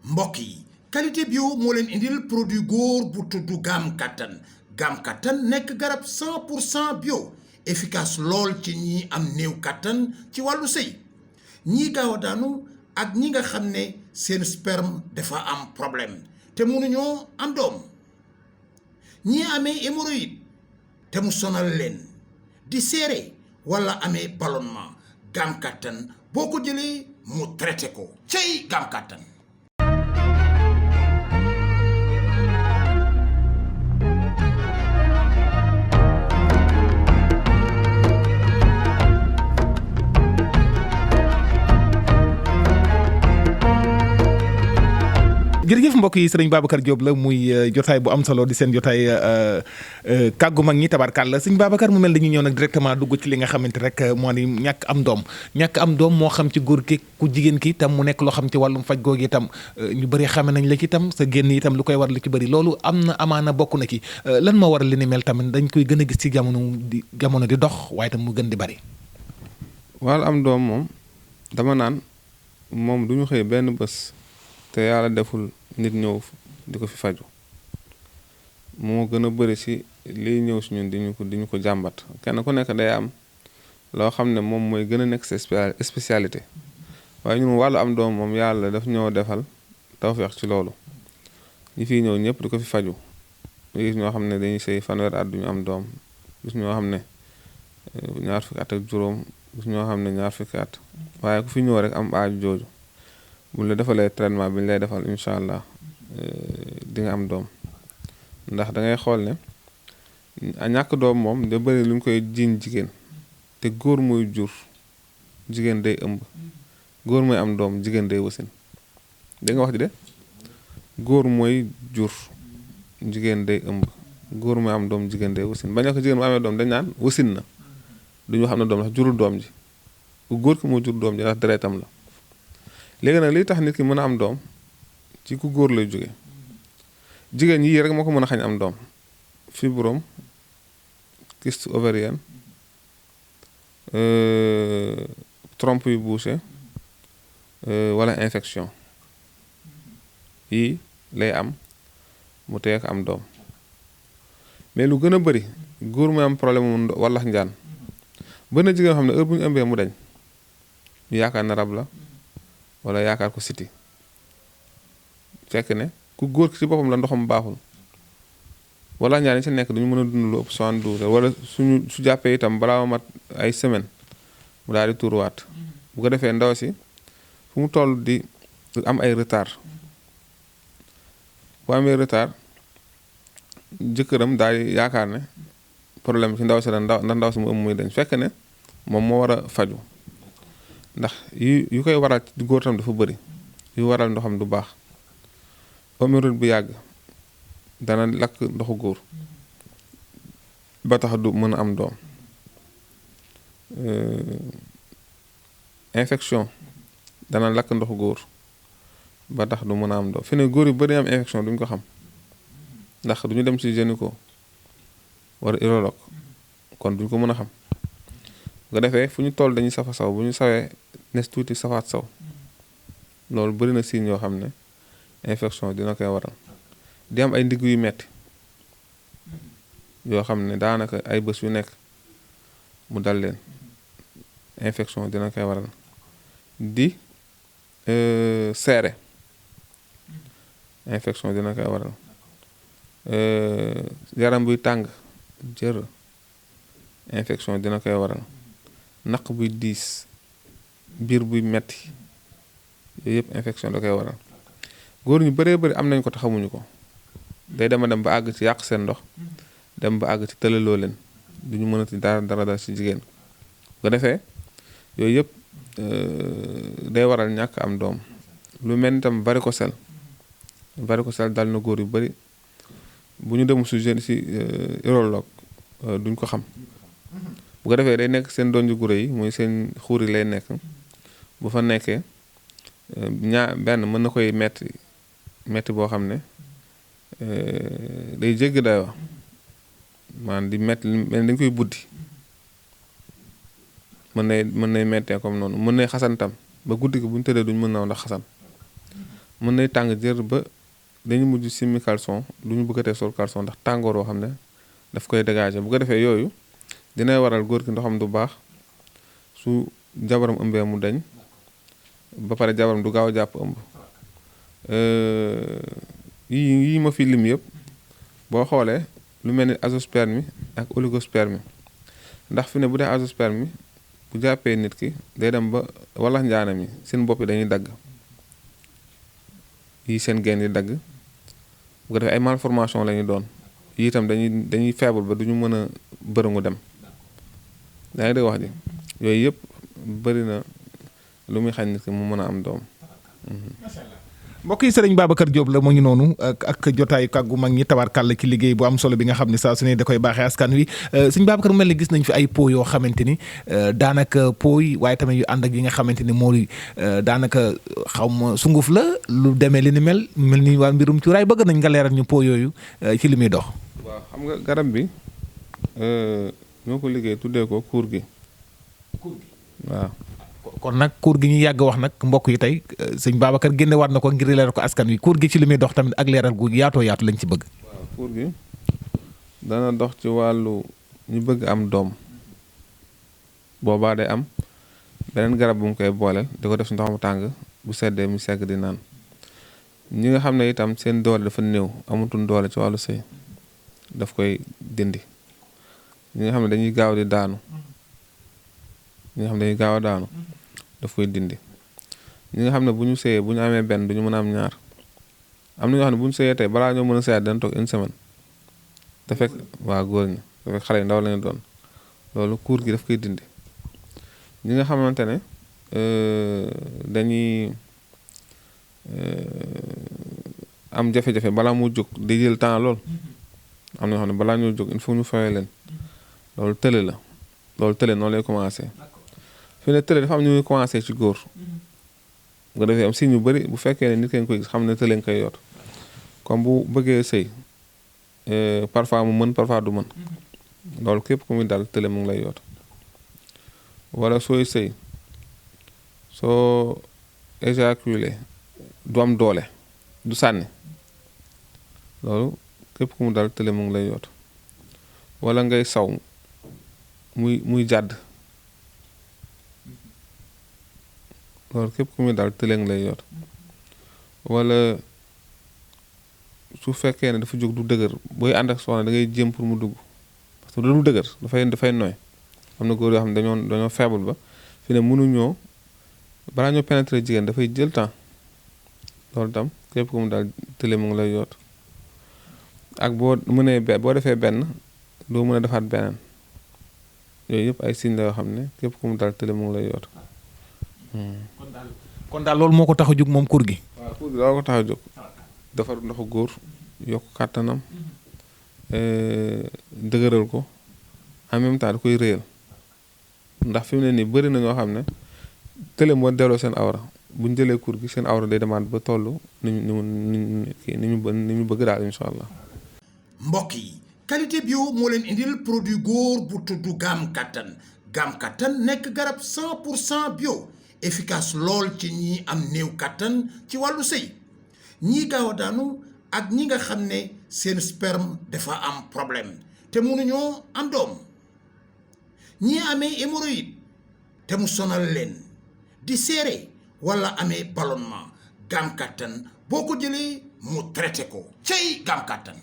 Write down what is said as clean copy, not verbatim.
mbokk yi qualité bio moo leen indil produit góor bu tudd Gam Kattan nekk garab 100% bio efficace lool ci ñi am néew kattan ci wàllu sëy ñii gaaw a daanu ak ñi nga xam ne seen sperme dafa am problème te mënuñoo am doom ñii amee hémorroïde te mu sonal leen di seere wala amee ballonnement Gam Kattan boo ko jëlee mu traité ko cey Gam Kattan. jërëjëf mbokk yi sëriñ Babacar Diop la muy jotaay bu am solo di seen jotaay kàggu mag ñi tabarkàlla sëriñ Babacar mu mel dañuy ñëw nag directement dugg ci li nga xamante rek moo di ñàkk am doom moo xam ci góor ki ku jigéen ki itam mu nekk loo xam ci wàllum faj googu itam ñu bëri xame nañ la ci itam sa génn itam lu koy war lu ci bëri loolu am na amaana bokk na ci lan moo waral li ni mel tamit dañ koy gën a gis ci jamono di dox waaye tam mu gën di bëri. wàllu am doom moom dama naan moom du ñu xëy benn bés te yàlla deful nit ñëw di ko fi faju moo gën a bëri ci liy ñëw si ñun di ñu ko jàmbat kenn ku nekk day am loo xam ne moom mooy gën a nekk sa spécialité waaye ñun wàllu am doom moom yàlla daf ñoo defal tawfeex ci loolu ñi fiy ñëw ñëpp di ko fi faju gis ñoo xam ne dañuy sëy fanweer at duñu am doom gis ñoo xam ne ñaar fukki at ak juróom gis ñoo xam ne ñaar fukki at waaye ku fi ñëw rek am aaju jooju bu la defalee traitement bi ñu lay defal incha allah di nga am doom ndax da ngay xool ne ñàkk doom moom da bëri lu ñu koy jiiñ jigéen te góor mooy jur jigéen day ëmb góor mooy am doom jigéen day wasin da nga wax ji de góor mooy jur jigéen day ëmb góor mooy am doom jigéen day wasin bañ a ko jigéen mu amee doom dañ naan wasin na duñu xam ne doom ndax jurul doom ji bu góor ki moo jur doom ji ndax deretam la léegi nag liy tax nit ki mën a am doom ci ku góor lay jóge jigéen yii rek moo ko mën a xañ am doom fibrome kyste ovarienne trompe yu bouché wala infection yii lay am mu teye ko am doom mais lu gën a bëri góor muy am problème mu wallax njaan bëri na jigéen xam ne heure bu ñu ëmbee mu dañ ñu yaakaar na rab la wala yaakaar ko siti fekk ne ku góor ki ci boppam la ndoxam baaxul wala ñaar ñi ci nekk duñu mën a dund lu ëpp 72 wala su jàppee itam balaa mat ay semaine mu daal di tuuruwaat bu ko defee ndaw si fu mu toll di am ay retard bu amee retard jëkkëram daal di yaakaar ne problème ci ndaw si la ndax ndaw si mu ëmb muy dañ fekk ne moom moo war a faju ndax yu koy waral ci góor tam dafa bëri yu waral ndoxam du baax hémorroïde bu yàgg dana lakk ndoxu góor ba tax du mën a am doom infection dana lakk ndoxu góor ba tax du mën a am doom fi ne góor yu bëri am infection duñ ko xam ndax duñu dem ci gynéco wala urologue kon duñ ko mën a xam nga defee fu ñu toll dañuy safa saw bu ñu sawee nes tuuti safaat saw loolu bëri na signe yoo xam ne infection dina koy waral di am ay ndigg yu metti yoo xam ne daanaka ay bés yu nekk mu dal leen infection dina koy waral di seere infection dina koy waral yaram buy tàng jër infection dina koy waral naq buy diis biir buy metti yooyu yëpp infection da koy waral góor ñu bëree bëri am nañ ko te xamuñu ko day dem ba àgg ci yàq seen ndox dem ba àgg ci tëlaloo leen duñu mënati dara ci jigéen bu ko defee yooyu yëpp day waral ñàkk am doom lu mel ni tam varicocèle dal na góor yu bëri bu ñu dem si urologue duñ ko xam bu ko defee day nekk seen doon ju gure yi muy seen xuur yi lay nekk bu fa nekkee benn mën na koy metti boo xam ne day jéggi dayoo maanaam di metti mel dañ koy buddi mën nay mettee comme noonu mën nay xasan tam ba guddi gi bu ñu tëddee duñ mën naaw ndax xasan mën nay tàng jër ba dañu mujj simmi caleçon du ñu bëggatee sol caleçon ndax tàngoor woo xam ne daf koy dégager bu ko defee yooyu dinay waral góor gi ndoxam du baax su jabaram ëmbee mu dañ ba pare jabaram du gaaw a jàpp ëmb yii ma fi lim yëpp boo xoolee lu mel ni azoospermie ak oligospermie ndax fi ne bu dee azoospermie bu jàppee nit ki day dem ba walax njaanam yi seen bopp yi dañuy dagg yii seen genn yi dagg bu ko defee ay malformation la ñu doon yii itam dañuy faible ba du ñu mën a bërëngu dem yaa ngi dégg wax ji yooyu yëpp bëri na lu muy xañ nit ki mu mën a am doom. mbokk yi sëriñ Babacar Diop la mu ngi noonu ak jotaayu kàggu mag ñi tabarkàlla ci liggéey bu am solo bi nga xam ne saa su ne da koy baaxee askan wi sëñ Babacar mu mel ni gis nañ fi ay po yoo xamante ni daanaka po yi waaye tamit yu ànd ak yi nga xamante ni moo daanaka xaw ma sunguf la lu demee li ni mel ni waa mbirum cuuraay bëgg nañ nga leeral ñu po yooyu ci li muy dox. waaw xam nga garab bi ñoo ko liggéey tuddee ko kuur gi. waaw. kon nag kuur gi ñu yàgg wax nag mbokk yi tey sëñ Babacar génne waat na ko ngir leeral ko askan wi kuur gi ci li muy dox tamit ak leeral gu yaatoo yaatu lañ ci bëgg. waaw kuur gi dana dox ci wàllu ñu bëgg am doom boobaa day am beneen garab bu mu koy booleel di ko def si ndox mu tàng bu seddee mu segg di naan ñi nga xam ne itam seen doole dafa néew amatul doole ci wàllu sëy daf koy dindi ñi nga xam ne dañuy gaaw di daanu ñi nga xam ne dañuy gaaw a daanu daf koy dindi ñi nga xam ne bu ñu sëyee bu ñu amee benn du ñu mën a am ñaar am na ñoo xam ne bu ñu sëyee tey balaa ñoo mën a sëyaat dana toog une semaine te fekk waa góor ñi te fekk xale yu ndaw lañu doon loolu kuur gi daf koy dindi ñi nga xamante ne dañuy am jafe-jafe balaa mu jóg di jël temps lool am na ñoo xam ne balaa ñoo jóg il faut ñu fayee leen loolu tële la loolu tële noonu lay commencé fi ne tële dafa am ñu commencé ci góor nga defee am signe yu bëri bu fekkee ne nit ki nga koy gis xam ne tële nga koy yor comme bu bëggee sëy parfois mu mën parfois du mën loolu képp ku muy dal tële mu ngi lay yor wala sooy sëy soo éjaculé du am doole du sànni loolu képp ku mu dal tële mu ngi lay yor wala ngay saw muy jàdd loolu képp ku muy daal tële lay yor wala su fekkee ne dafa jóg du dëgër booy ànd ak soxna da ngay jéem pour mu dugg parce que du dëgër dafay nooy am na góor yoo xam ne dañoo faible ba fi ne mënuñoo balaa ñoo pénétrer jigéen dafay jël temps loolu tam képp ku mu daal tële mu ngi lay yor ak boo defee benn doo mën a defaat beneen yooyu yëpp ay signes la yoo xam ne képp ku mu dal tële mu ngi lay yor. kon daal loolu moo ko tax a jóg moom kur gi. waaw kur gi loolu ko tax a jóg defar ndoxu góor yokk kàttanam dëgëral ko en même temps da koy réyal ndax fi mu ne nii bëri na ñoo xam ne tële moo delloo seen awra bu ñu jëlee kur gi seen awra day demaat ba toll ni ñu bëgg daal incha allah. mbokk yi. qualité bio moo leen indil produit góor bu tudd gaam kattan nekk garab 100% bio efficace lool ci ñi am néew kattan ci wàllu sëy ñii gaaw a daanu ak ñi nga xam ne seen sperme dafa am problème te mënuñoo am doom ñii amee hémorroïde te mu sonal leen di seere wala amee ballonnement gaam kattan boo ko jëlee mu traité ko cey gaam kattan